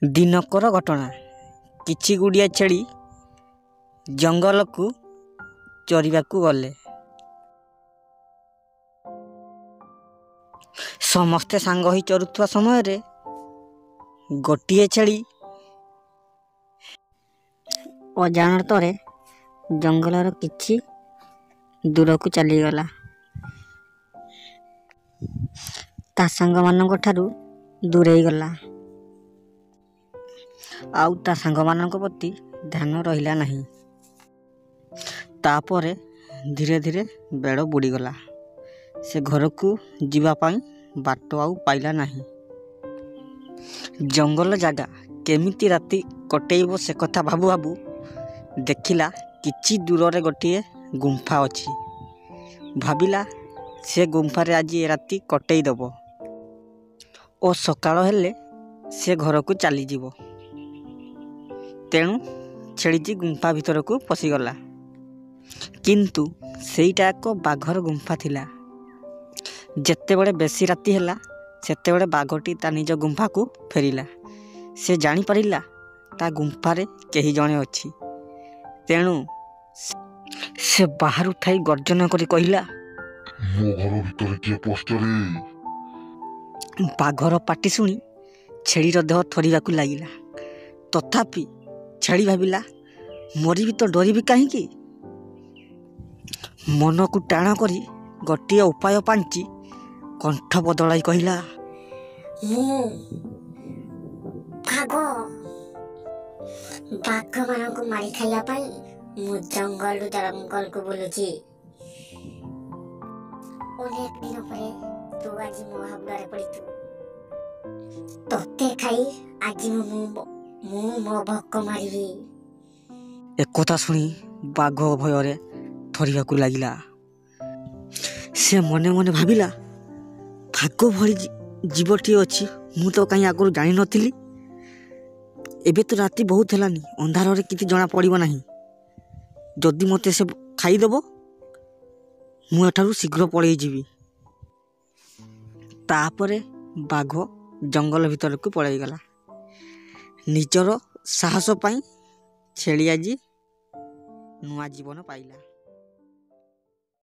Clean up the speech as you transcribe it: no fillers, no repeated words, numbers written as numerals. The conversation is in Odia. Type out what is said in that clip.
ଦିନକର ଘଟଣା। କିଛି ଗୁଡ଼ିଏ ଛେଳି ଜଙ୍ଗଲକୁ ଚରିବାକୁ ଗଲେ। ସମସ୍ତେ ସାଙ୍ଗ ହୋଇ ଚରୁଥିବା ସମୟରେ ଗୋଟିଏ ଛେଳି ଅଜାଣତରେ ଜଙ୍ଗଲର କିଛି ଦୂରକୁ ଚାଲିଗଲା, ତା ସାଙ୍ଗମାନଙ୍କ ଠାରୁ ଦୂରେଇ ଗଲା ଆଉ ତା ସାଙ୍ଗମାନଙ୍କ ପ୍ରତି ଧ୍ୟାନ ରହିଲା ନାହିଁ। ତାପରେ ଧୀରେ ଧୀରେ ବେଳ ବୁଡ଼ିଗଲା। ସେ ଘରକୁ ଯିବା ପାଇଁ ବାଟ ଆଉ ପାଇଲା ନାହିଁ। ଜଙ୍ଗଲ ଜାଗା, କେମିତି ରାତି କଟେଇବ ସେ କଥା ଭାବୁ ଭାବୁ ଦେଖିଲା କିଛି ଦୂରରେ ଗୋଟିଏ ଗୁମ୍ଫା ଅଛି। ଭାବିଲା ସେ ଗୁମ୍ଫାରେ ଆଜି ଏ ରାତି କଟେଇ ଦେବ ଓ ସକାଳ ହେଲେ ସେ ଘରକୁ ଚାଲିଯିବ। ତେଣୁ ଛେଳିଟି ଗୁମ୍ଫା ଭିତରକୁ ପଶିଗଲା। କିନ୍ତୁ ସେଇଟା ଏକ ବାଘର ଗୁମ୍ଫା ଥିଲା। ଯେତେବେଳେ ବେଶୀ ରାତି ହେଲା, ସେତେବେଳେ ବାଘଟି ତା ନିଜ ଗୁମ୍ଫାକୁ ଫେରିଲା। ସେ ଜାଣିପାରିଲା ତା ଗୁମ୍ଫାରେ କେହି ଜଣେ ଅଛି। ତେଣୁ ସେ ବାହାରୁ ଥାଇ ଗର୍ଜନ କରି କହିଲା, ମୋ ଘର ଭିତରେ କିଏ ପଶିଛରେ? ବାଘର ପାଟି ଶୁଣି ଛେଳିର ଦେହ ଥରିବାକୁ ଲାଗିଲା। ତଥାପି ଛେଳି ଭାବିଲା, ମରିବି ତ ଡରିବି କାହିଁକି? ମନକୁ ଟାଣ କରି ଗୋଟିଏ ଉପାୟ ପାଞ୍ଚି କଣ୍ଠ ବଦଳାଇ କହିଲା, ମୁଁ ବାଘ। ବାଘମାନଙ୍କୁ ମାରି ଖାଇବା ପାଇଁ ମୁଁ ଜଙ୍ଗଲରୁ ଜଙ୍ଗଲକୁ ବୁଲୁଛି। ଅନେକ ଦିନ ପରେ ତୁ ଆଜି ମୋ ହାବୁଡ଼ରେ ପଡ଼ିଛୁ। ତୋତେ ଖାଇ ଆଜି ମୁଁ ମୋ ଭୋକ ମାରିବି। ଏକଥା ଶୁଣି ବାଘ ଭୟରେ ଥରିବାକୁ ଲାଗିଲା। ସେ ମନେ ମନେ ଭାବିଲା, ବାଘ ଭଳି ଜୀବଟିଏ ଅଛି, ମୁଁ ତ କାହିଁ ଆଗରୁ ଜାଣିନଥିଲି। ଏବେ ତ ରାତି ବହୁତ ହେଲାନି, ଅନ୍ଧାରରେ କିଛି ଜଣା ପଡ଼ିବ ନାହିଁ। ଯଦି ମୋତେ ସେ ଖାଇଦେବ, ମୁଁ ଏଠାରୁ ଶୀଘ୍ର ପଳେଇ ଯିବି। ତାପରେ ବାଘ ଜଙ୍ଗଲ ଭିତରକୁ ପଳେଇଗଲା। ନିଜର ସାହସ ପାଇଁ ଛେଳି ଆଜି ନୂଆ ଜୀବନ ପାଇଲା।